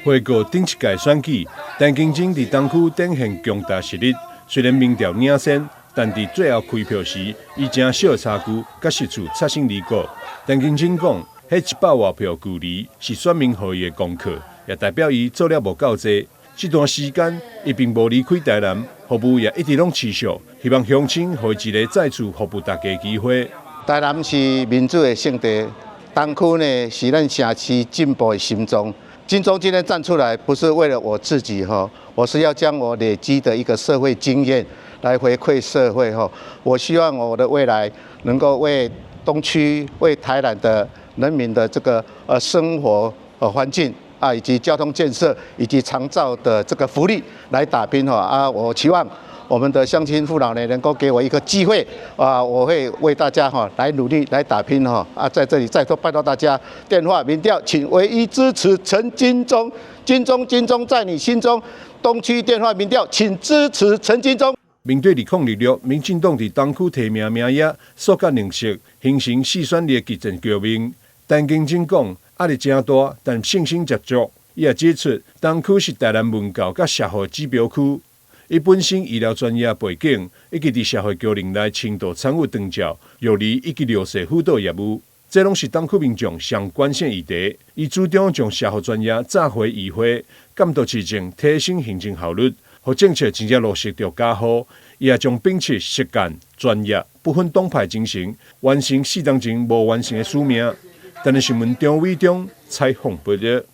回顧頂一屆選舉，陳金鐘佇東區展現強大實力，雖然民調領先，但佇最後開票時，伊誠小差距，佮失處擦身而過。陳金鐘講，彼100外票距離是選民予伊的功課，也代表伊做了無夠濟。這段時間，伊並無離開台南，服務也一直攏持續，希望鄉親予伊一個再次服務大家的機會。台南是民主的聖地，東區呢是咱城市進步的心臟。金鐘今天站出來，不是為了我自己哈，我是要將我累積的一個社會經驗來回饋社會哈。我希望我的未來能夠為東區、為台南的人民的這個生活環境啊，以及交通建設以及長照的這個福利來打拼哈啊！我期望我們的鄉親父老呢，能夠給我一個機會啊，我會為大家哈來努力來打拼哈啊！在這裡再次拜託大家，電話民調，請唯一支持陳金鐘，金鐘金鐘在你心中。東區電話民調，請支持陳金鐘。面對2026，民進黨佇東區提名名額塑甲兩色，形成四選二的激戰局面。陳金鐘講壓力誠大，但信心十足。伊也指出，東區是台南文教佮社會指標區。伊本身醫療專業背景，以及佇社會局內深度參與長照、育兒以及弱勢輔導業務，這攏是東區民眾上關心議題。伊主張將社福專業紮回議會，監督市政，提升行政效率，予政策真正落實著家戶。伊也將秉持實幹、專業、不分黨派精神，完成4年前無完成的使命。台南新聞張偉忠採訪報道。